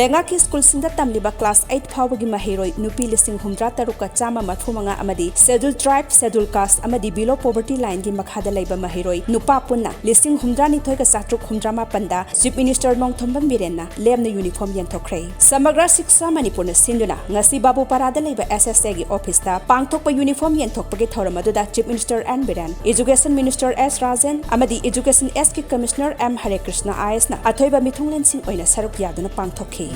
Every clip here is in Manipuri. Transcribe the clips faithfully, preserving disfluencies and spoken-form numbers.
ꯂꯩꯉꯥꯛꯀꯤ ꯁ꯭ꯀꯨꯜꯁꯤꯡꯗ ꯇꯝꯂꯤꯕ class eight ꯐꯥꯎꯕꯒꯤ ꯃꯍꯩꯔꯣꯏ ꯅꯨꯄꯤ ꯂꯤꯁꯤꯡ ꯍꯨꯝꯗ꯭ꯔꯥ ꯇꯔꯨꯛꯀ ꯆꯥꯝꯃ ꯃꯔꯤꯐꯨ ꯃꯉꯥ ꯑꯃꯗꯤ Scheduled Tribe, Scheduled Caste ꯑꯃꯗꯤ Below Poverty Lineꯒꯤ ꯃꯈꯥꯗ ꯂꯩꯕ ꯃꯍꯩꯔꯣꯏ ꯅꯨꯄꯥ ꯄꯨꯟꯅ ꯂꯤꯁꯤꯡ ꯍꯨꯝꯗ꯭ꯔꯥ ꯅꯤꯊꯣꯏꯒ ꯆꯥꯇ꯭ꯔꯨꯛ ꯍꯨꯝꯗ꯭ꯔꯥ ꯃꯥꯄꯟꯗ Chief Minister ꯅꯣꯡꯊꯣꯝꯕꯝ ꯕꯤꯔꯦꯟꯅ ꯂꯦꯝꯅ uniform ꯌꯦꯟꯊꯣꯛꯈ꯭ꯔꯦ꯫ Samagra Shiksha Manipurꯅ ꯁꯤꯟꯗꯨꯅ ꯉꯁꯤ ꯕꯥꯕꯨꯄꯥꯔꯥꯗ ꯂꯩꯕ SSAꯒꯤ officeꯇ ꯄꯥꯡꯊꯣꯛꯄ uniform ꯌꯦꯟꯊꯣꯛꯄꯒꯤ ꯊꯧꯔꯝ ꯑꯗꯨꯗ Chief Minister N Biren, Education Minister S Rajen ꯑꯃꯗꯤ Education Sꯀꯤ Commissioner M ꯍꯔꯦꯀ꯭ꯔꯤꯁꯅ IASꯅ ꯑꯊꯣꯏꯕ ꯃꯤꯊꯨꯡꯂꯦꯟꯁꯤꯡ ꯑꯣꯏꯅ ꯁꯔꯨꯛ ꯌꯥꯗꯨꯅ ꯄꯥꯡꯊꯣꯛꯈꯤ꯫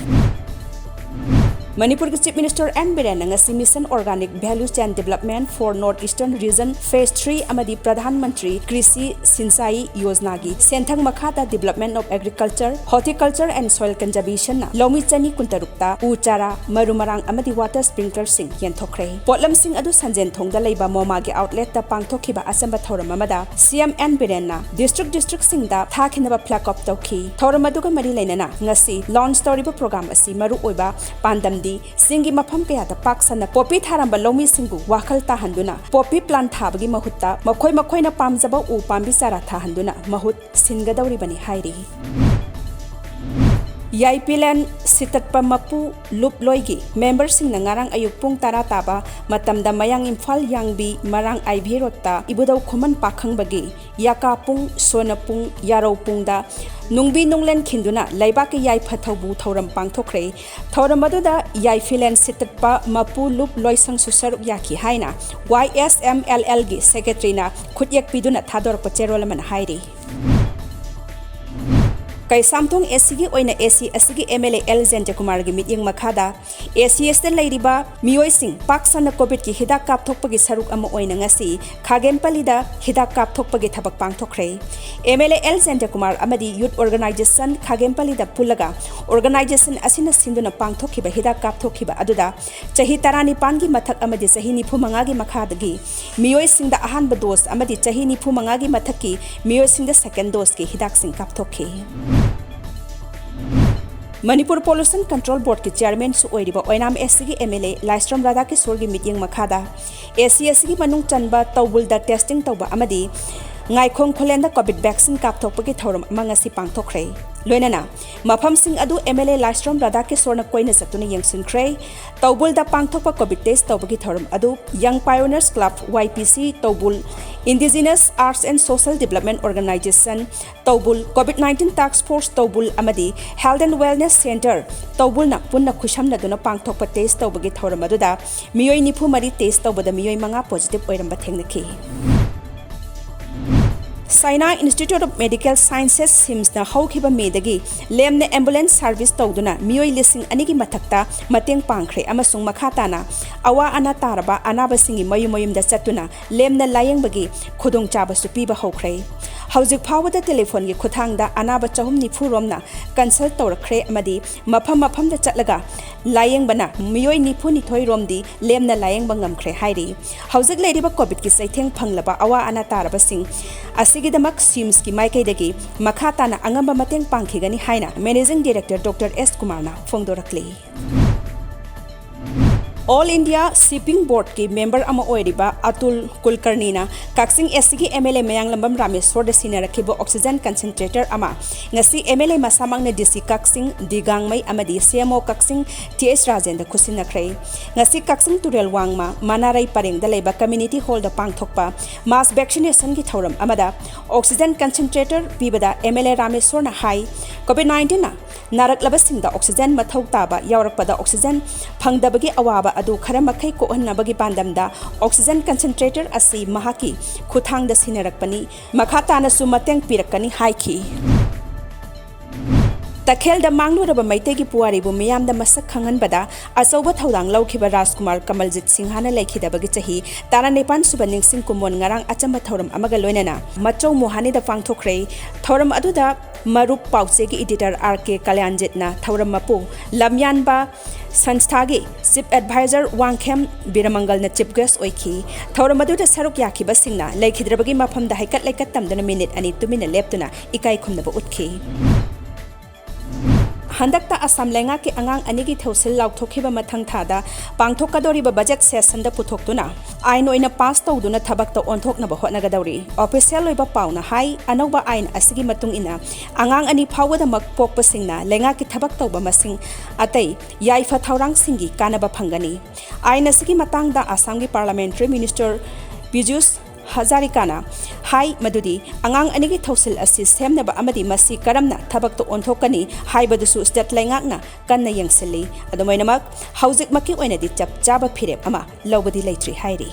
ꯃꯅꯤꯄꯨꯔꯒꯤ Chief Minister N ꯕꯤꯔꯦꯟꯅ ꯉꯁꯤ Mission Organic Value Chain Development for North Eastern Region Phase three ꯑꯃꯗꯤ ꯄ꯭ꯔꯙꯥꯟ ꯃꯟꯇ꯭ꯔꯤ ꯀ꯭ꯔꯤꯁꯤ ꯁꯤꯟꯆꯥꯏ ꯌꯣꯖꯅꯥꯒꯤ ꯁꯦꯟꯊꯪ ꯃꯈꯥꯗ Development of Agriculture, Horticulture and Soil Conservationꯅ ꯂꯧꯃꯤ ꯆꯅꯤ ꯀꯨꯟꯇꯔꯨꯛꯇ ꯎ ꯆꯥꯔꯥ, ꯃꯔꯨ ꯃꯔꯥꯡ ꯑꯃꯗꯤ water sprinklerꯁꯤꯡ ꯌꯦꯟꯊꯣꯛꯈ꯭ꯔꯦ꯫ ꯄꯣꯠꯂꯝꯁꯤꯡ ꯑꯗꯨ ꯁꯟꯖꯦꯟ ꯊꯣꯡꯗ ꯂꯩꯕ ꯃꯣꯃꯥꯒꯤ outletꯇ ꯄꯥꯡꯊꯣꯛꯈꯤꯕ ꯑꯆꯝꯕ ꯊꯧꯔꯝ ꯑꯃꯗ CM N ꯕꯤꯔꯦꯟꯅ district districtꯁꯤꯡꯗ ꯊꯥꯈꯤꯅꯕ flag off ꯇꯧꯈꯤ꯫ ꯊꯧꯔꯝ ꯑꯗꯨꯒ ꯃꯔꯤ ꯂꯩꯅꯅ ꯉꯁꯤ launch ꯇꯧꯔꯤꯕ program ꯑꯁꯤ ꯃꯔꯨꯑꯣꯏꯕ ꯄꯥꯟꯗꯝꯗꯤ ꯆꯤꯡꯒꯤ ꯃꯐꯝ ꯀꯌꯥꯗ ꯄꯥꯛ ꯁꯟꯅ ꯄꯣꯄꯤ ꯊꯥꯔꯝꯕ ꯂꯧꯃꯤꯁꯤꯡꯕꯨ ꯋꯥꯈꯜ ꯇꯥꯍꯟꯗꯨꯅ ꯄꯣꯄꯤ plant ꯊꯥꯕꯒꯤ ꯃꯍꯨꯠꯇ ꯃꯈꯣꯏ ꯃꯈꯣꯏꯅ ꯄꯥꯝꯖꯕ ꯎ ꯄꯥꯝꯕꯤ ꯆꯥꯔꯥ ꯊꯥꯍꯟꯗꯨꯅ ꯃꯍꯨꯠ ꯁꯤꯟꯒꯗꯧꯔꯤꯕꯅꯤ ꯍꯥꯏꯔꯤ꯫ ꯌꯥꯏꯐꯤꯂꯦꯟ ꯁꯤꯇꯠꯄ ꯃꯄꯨ ꯂꯨꯞ ꯂꯣꯏꯒꯤ memberꯁꯤꯡꯅ ꯉꯔꯥꯡ ꯑꯌꯨꯛ ꯄꯨꯡ ꯇꯔꯥ ꯇꯥꯕ ꯃꯇꯝꯗ ꯃꯌꯥꯡ ꯏꯝꯐꯥꯜ ꯌꯥꯡꯕꯤ ꯃꯔꯥꯡ ꯑꯥꯏ ꯚꯤ ꯔꯣꯗꯇ ꯏꯕꯨꯙꯧ ꯈꯨꯃꯟ ꯄꯥꯈꯪꯕꯒꯤ ꯌꯥꯀꯥ ꯄꯨꯡ, ꯁꯣꯅ ꯄꯨꯡ, ꯌꯥꯔꯧ ꯄꯨꯡꯗ ꯅꯨꯡꯕꯤ ꯅꯨꯡꯂꯦꯟ ꯈꯤꯟꯗꯨꯅ ꯂꯩꯕꯥꯛꯀꯤ ꯌꯥꯏꯐ ꯊꯧꯕꯨ ꯊꯧꯔꯝ ꯄꯥꯡꯊꯣꯛꯈ꯭ꯔꯦ꯫ ꯊꯧꯔꯝ ꯑꯗꯨꯗ ꯌꯥꯏꯐꯤꯂꯦꯟ ꯁꯤꯇꯠꯄ ꯃꯄꯨ ꯂꯨꯞ ꯂꯣꯏꯁꯪꯁꯨ ꯁꯔꯨꯛ ꯌꯥꯈꯤ ꯍꯥꯏꯅ Y S M L Lꯒꯤ secretaryꯅ ꯈꯨꯠꯌꯦꯛ ꯄꯤꯗꯨꯅ ꯊꯥꯗꯣꯔꯛꯄ ꯆꯦꯔꯣꯜ ꯑꯃꯅ ꯍꯥꯏꯔꯤ꯫ ꯀꯩꯁꯥꯝꯊꯣꯡ ACꯒꯤ ꯑꯣꯏꯅ AC ꯑꯁꯤꯒꯤ MLA L ꯖꯦꯟꯇꯀꯨꯃꯥꯔꯒꯤ ꯃꯤꯠꯌꯦꯡ ꯃꯈꯥꯗ ACꯁꯇ ꯂꯩꯔꯤꯕ ꯃꯤꯑꯣꯏꯁꯤꯡ ꯄꯥꯛ ꯁꯟꯅ COVIDꯀꯤ ꯍꯤꯗꯥꯛ ꯀꯥꯞꯊꯣꯛꯄꯒꯤ ꯁꯔꯨꯛ ꯑꯃ ꯑꯣꯏꯅ ꯉꯁꯤ ꯈꯥꯒꯦꯝꯄꯜꯂꯤꯗ ꯍꯤꯗꯥꯛ ꯀꯥꯞꯊꯣꯛꯄꯒꯤ ꯊꯕꯛ ꯄꯥꯡꯊꯣꯛꯈ꯭ꯔꯦ꯫ MLA L ꯖꯦꯟꯇꯀꯨꯃꯥꯔ ꯑꯃꯗꯤ youth organization ꯈꯥꯒꯦꯝꯄꯜꯂꯤꯗ ꯄꯨꯜꯂꯒ organization ꯑꯁꯤꯅ ꯁꯤꯟꯗꯨꯅ ꯄꯥꯡꯊꯣꯛꯈꯤꯕ ꯍꯤꯗꯥꯛ ꯀꯥꯞꯊꯣꯛꯈꯤꯕ ꯑꯗꯨꯗ ꯆꯍꯤ ꯇꯔꯥꯅꯤꯄꯥꯟꯒꯤ ꯃꯊꯛ ꯑꯃꯗꯤ ꯆꯍꯤ ꯅꯤꯐꯨ ꯃꯉꯥꯒꯤ ꯃꯈꯥꯗꯒꯤ ꯃꯤꯑꯣꯏꯁꯤꯡꯗ ꯑꯍꯥꯟꯕ dose ꯑꯃꯗꯤ ꯆꯍꯤ ꯅꯤꯐꯨ ꯃꯉꯥꯒꯤ ꯃꯊꯛꯀꯤ ꯃꯤꯑꯣꯏꯁꯤꯡꯗ second doseꯀꯤ ꯍꯤꯗꯥꯛꯁꯤꯡ ꯀꯥꯞꯊꯣꯛꯈꯤ꯫ ꯃꯅꯤꯄꯨꯔ Pollution Control Boardꯀꯤ chairmanꯁꯨ ꯑꯣꯏꯔꯤꯕ ꯑꯣꯏꯅꯥꯝ ACꯒꯤ MLA ꯂꯥꯏꯁ꯭ꯔꯝ ꯔꯥꯙꯥꯀꯤꯁꯣꯔꯒꯤ ꯃꯤꯠꯌꯦꯡ ꯃꯈꯥꯗ AC ꯑꯁꯤꯒꯤ ꯃꯅꯨꯡ ꯆꯟꯕ ꯇꯧꯕꯨꯜꯗ testing ꯇꯧꯕ ꯑꯃꯗꯤ ꯉꯥꯏꯈꯣꯡ ꯈꯨꯂꯦꯟꯗ COVID vaccine ꯀꯥꯞꯊꯣꯛꯄꯒꯤ ꯊꯧꯔꯝ ꯑꯃ ꯉꯁꯤ ꯄꯥꯡꯊꯣꯛꯈ꯭ꯔꯦ꯫ ꯂꯣꯏꯅꯅ ꯃꯐꯝꯁꯤꯡ ꯑꯗꯨ MLA ꯂꯥꯏꯁ꯭ꯔꯣꯝ ꯔꯥꯙꯥꯀꯤꯁꯣꯔꯅ ꯀꯣꯏꯅ ꯆꯠꯇꯨꯅ ꯌꯦꯡꯁꯤꯟꯈ꯭ꯔꯦ꯫ ꯇꯧꯕꯨꯜꯗ ꯄꯥꯡꯊꯣꯛꯄ COVID test ꯇꯧꯕꯒꯤ ꯊꯧꯔꯝ ꯑꯗꯨ Young Pioneers Club, YPC ꯇꯧꯕꯨꯜ, Indigenous Arts and Social Development Organization ꯇꯧꯕꯨꯜ, COVID nineteen Task Force ꯇꯧꯕꯨꯜ ꯑꯃꯗꯤ Health and Wellness Centre ꯇꯧꯕꯨꯜꯅ ꯄꯨꯟꯅ ꯈꯨꯠꯁꯝꯅꯗꯨꯅ ꯄꯥꯡꯊꯣꯛꯄ test ꯇꯧꯕꯒꯤ ꯊꯧꯔꯝ ꯑꯗꯨꯗ ꯃꯤꯑꯣꯏ ꯅꯤꯐꯨ ꯃꯔꯤ test ꯇꯧꯕꯗ ꯃꯤꯑꯣꯏ ꯃꯉꯥ positive ꯑꯣꯏꯔꯝꯕ ꯊꯦꯡꯅꯈꯤ꯫ China Institute of Medical Sciences, SIMSꯅ ꯍꯧꯈꯤꯕ ꯃꯦꯗꯒꯤ ꯂꯦꯝꯅ ambulance service ꯇꯧꯗꯨꯅ ꯃꯤꯑꯣꯏ ꯂꯤꯁꯤꯡ ꯑꯅꯤꯒꯤ ꯃꯊꯛꯇ ꯃꯇꯦꯡ ꯄꯥꯡꯈ꯭ꯔꯦ ꯑꯃꯁꯨꯡ ꯃꯈꯥ ꯇꯥꯅ ꯑꯋꯥ ꯑꯅꯥ ꯇꯥꯔꯕ ꯑꯅꯥꯕꯁꯤꯡꯒꯤ ꯃꯌꯨꯝ ꯃꯌꯨꯝꯗ ꯆꯠꯇꯨꯅ ꯂꯦꯝꯅ ꯂꯥꯌꯦꯡꯕꯒꯤ ꯈꯨꯗꯣꯡꯆꯥꯕꯁꯨ ꯄꯤꯕ ꯍꯧꯈ꯭ꯔꯦ꯫ ꯍꯧꯖꯤꯛ ꯐꯥꯎꯕꯗ ꯇꯦꯂꯤꯐꯣꯟꯒꯤ ꯈꯨꯠꯊꯥꯡꯗ ꯑꯅꯥꯕ ꯆꯍꯨꯝ ꯅꯤꯐꯨ ꯔꯣꯝꯅ consult ꯇꯧꯔꯛꯈ꯭ꯔꯦ ꯑꯃꯗꯤ ꯃꯐꯝ ꯃꯐꯝꯗ ꯆꯠꯂꯒ ꯂꯥꯌꯦꯡꯕꯅ ꯃꯤꯑꯣꯏ ꯅꯤꯐꯨ ꯅꯤꯊꯣꯏ ꯔꯣꯝꯗꯤ ꯂꯦꯝꯅ ꯂꯥꯌꯦꯡꯕ ꯉꯝꯈ꯭ꯔꯦ ꯍꯥꯏꯔꯤ꯫ ꯍꯧꯖꯤꯛ ꯂꯩꯔꯤꯕ COVIDꯀꯤ ꯆꯩꯊꯦꯡ ꯐꯪꯂꯕ ꯑꯋꯥ ꯑꯅꯥ ꯇꯥꯔꯕꯁꯤꯡ ꯑꯁꯤꯒꯤꯗꯃꯛ SIMSꯀꯤ ꯃꯥꯏꯀꯩꯗꯒꯤ ꯃꯈꯥ ꯇꯥꯅ ꯑꯉꯝꯕ ꯃꯇꯦꯡ ꯄꯥꯡꯈꯤꯒꯅꯤ ꯍꯥꯏꯅ Managing Director Doctor S ꯀꯨꯃꯥꯔꯅ ꯐꯣꯡꯗꯣꯔꯛꯂꯤ꯫ All India Shipping Boardꯀꯤ member ꯑꯃ ꯑꯣꯏꯔꯤꯕ ꯑꯇꯨꯜ ꯀꯨꯜꯀꯔꯅꯤꯅ ꯀꯛꯆꯤꯡ ACꯒꯤ MLA ꯃꯌꯥꯡꯂꯝꯕꯝ ꯔꯥꯃꯦꯁ꯭ꯋꯔꯗ ꯁꯤꯟꯅꯔꯛꯈꯤꯕ oxygen concentrator ꯑꯃ ꯉꯁꯤ MLA ꯃꯁꯥꯃꯛꯅ DC ꯀꯛꯆꯤꯡ, ꯗꯤ ꯒꯥꯡꯃꯩ ꯑꯃꯗꯤ CMO ꯀꯛꯆꯤꯡ ꯇꯤ ꯑꯩꯆ ꯔꯥꯖꯦꯟꯗ ꯈꯨꯠꯁꯤꯟꯅꯈ꯭ꯔꯦ꯫ ꯉꯁꯤ ꯀꯛꯆꯤꯡ ꯇꯨꯔꯦꯜ ꯋꯥꯡꯃ ꯃꯅꯥꯔꯩ ꯄꯔꯦꯡꯗ ꯂꯩꯕ community hallꯗ ꯄꯥꯡꯊꯣꯛꯄ mass vaccinationꯒꯤ ꯊꯧꯔꯝ ꯑꯃꯗ oxygen concentrator ꯄꯤꯕꯗ MLA ꯔꯥꯃꯦꯁ꯭ꯋꯔꯅ ꯍꯥꯏ, COVID nineteenꯅ ꯅꯥꯔꯛꯂꯕꯁꯤꯡꯗ oxygen ꯃꯊꯧ ꯇꯥꯕ ꯌꯥꯎꯔꯛꯄꯗ oxygen ꯐꯪꯗꯕꯒꯤ ꯑꯋꯥꯕ ꯑꯗꯨ ꯈꯔ ꯃꯈꯩ ꯀꯣꯛꯍꯟꯅꯕꯒꯤ ꯄꯥꯟꯗꯝꯗ oxygen concentrator ꯑꯁꯤ ꯃꯍꯥꯛꯀꯤ ꯈꯨꯠꯊꯥꯡꯗ ꯁꯤꯟꯅꯔꯛꯄꯅꯤ, ꯃꯈꯥ ꯇꯥꯅꯁꯨ ꯃꯇꯦꯡ ꯄꯤꯔꯛꯀꯅꯤ ꯍꯥꯏꯈꯤ꯫ ꯇꯈꯦꯜꯗ ꯃꯥꯡꯂꯨꯔꯕ ꯃꯩꯇꯩꯒꯤ ꯄꯨꯋꯥꯔꯤꯕꯨ ꯃꯤꯌꯥꯝꯗ ꯃꯁꯛ ꯈꯪꯍꯟꯕꯗ ꯑꯆꯧꯕ ꯊꯧꯗꯥꯡ ꯂꯧꯈꯤꯕ ꯔꯥꯖꯀꯨꯃꯥꯔ ꯀꯃꯜꯖꯤꯠ ꯁꯤꯡꯍꯅ ꯂꯩꯈꯤꯗꯕꯒꯤ ꯆꯍꯤ ꯇꯔꯥꯅꯤꯄꯥꯟ ꯁꯨꯕ ꯅꯤꯡꯁꯤꯡ ꯀꯨꯝꯑꯣꯟ ꯉꯔꯥꯡ ꯑꯆꯝꯕ ꯊꯧꯔꯝ ꯑꯃꯒ ꯂꯣꯏꯅꯅ ꯃꯆꯧ ꯃꯣꯍꯥꯅꯤꯗ ꯄꯥꯡꯊꯣꯛꯈ꯭ꯔꯦ꯫ ꯊꯧꯔꯝ ꯑꯗꯨꯗ ꯃꯔꯨꯞ ꯄꯥꯎꯆꯦꯒꯤ editor R K ꯀꯂꯌꯥꯟꯖꯤꯠꯅ ꯊꯧꯔꯝ ꯃꯄꯨ ꯂꯝꯌꯥꯟꯕ ꯁꯪꯁꯊꯥꯒꯤ chief advisor Wangkhem ꯕꯤꯔꯃꯪꯒꯜꯅ chief guest ꯑꯣꯏꯈꯤ꯫ ꯊꯧꯔꯝ ꯑꯗꯨꯗ ꯁꯔꯨꯛ ꯌꯥꯈꯤꯕꯁꯤꯡꯅ ꯂꯩꯈꯤꯗ꯭ꯔꯕꯒꯤ ꯃꯐꯝꯗ ꯍꯩꯀꯠ ꯂꯩꯀꯠ ꯇꯝꯗꯨꯅ minute ꯑꯅꯤ ꯇꯨꯃꯤꯟꯅ ꯂꯦꯞꯇꯨꯅ ꯏꯀꯥꯏ ꯈꯨꯝꯅꯕ ꯎꯠꯈꯤ꯫ ꯍꯟꯗꯛꯇ ꯑꯁꯥꯝ ꯂꯩꯉꯥꯛꯀꯤ ꯑꯉꯥꯡ ꯑꯅꯤꯒꯤ ꯊꯧꯁꯤꯜ ꯂꯥꯎꯊꯣꯛꯈꯤꯕ ꯃꯊꯪ ꯊꯥꯗ ꯄꯥꯡꯊꯣꯛꯀꯗꯧꯔꯤꯕ ꯕꯖꯦꯠ ꯁꯦꯁꯟꯗ ꯄꯨꯊꯣꯛꯇꯨꯅ ꯑꯥꯏꯟ ꯑꯣꯏꯅ ꯄꯥꯁ ꯇꯧꯗꯨꯅ ꯊꯕꯛꯇ ꯑꯣꯟꯊꯣꯛꯅꯕ ꯍꯣꯠꯅꯒꯗꯧꯔꯤ꯫ ꯑꯣꯐꯤꯁꯤꯌꯦꯜ ꯑꯣꯏꯕ ꯄꯥꯎꯅ ꯍꯥꯏ, ꯑꯅꯧꯕ ꯑꯥꯏꯟ ꯑꯁꯤꯒꯤ ꯃꯇꯨꯡ ꯏꯟꯅ ꯑꯉꯥꯡ ꯑꯅꯤ ꯐꯥꯎꯕꯗꯃꯛ ꯄꯣꯛꯄꯁꯤꯡꯅ ꯂꯩꯉꯥꯛꯀꯤ ꯊꯕꯛ ꯇꯧꯕ ꯃꯁꯤꯡ ꯑꯇꯩ ꯌꯥꯏꯐ ꯊꯧꯔꯥꯡꯁꯤꯡꯒꯤ ꯀꯥꯟꯅꯕ ꯐꯪꯒꯅꯤ꯫ ꯑꯥꯏꯟ ꯑꯁꯤꯒꯤ ꯃꯇꯥꯡꯗ ꯑꯁꯥꯝꯒꯤ ꯄꯥꯔꯂꯥꯃꯦꯟꯇꯔꯤ ꯃꯤꯅꯤꯁꯇꯔ ꯄꯤꯖꯨꯁ ꯍꯖꯥꯔꯤꯀꯥꯅ ꯍꯥꯏ ꯃꯗꯨꯗꯤ ꯑꯉꯥꯡ ꯑꯅꯤꯒꯤ ꯊꯧꯁꯤꯜ ꯑꯁꯤ ꯁꯦꯝꯅꯕ ꯑꯃꯗꯤ ꯃꯁꯤ ꯀꯔꯝꯅ ꯊꯕꯛꯇ ꯑꯣꯟꯊꯣꯛꯀꯅꯤ ꯍꯥꯏꯕꯗꯨꯁꯨ ꯁ꯭ꯇꯦꯠ ꯂꯩꯉꯥꯛꯅ ꯀꯟꯅ ꯌꯦꯡꯁꯤꯜꯂꯤ꯫ ꯑꯗꯨꯝ ꯑꯣꯏꯅꯃꯛ, ꯍꯧꯖꯤꯛꯃꯛꯀꯤ ꯑꯣꯏꯅꯗꯤ ꯆꯞ ꯆꯥꯕ ꯐꯤꯔꯦꯞ ꯑꯃ ꯂꯧꯕꯗꯤ ꯂꯩꯇ꯭ꯔꯤ ꯍꯥꯏꯔꯤ꯫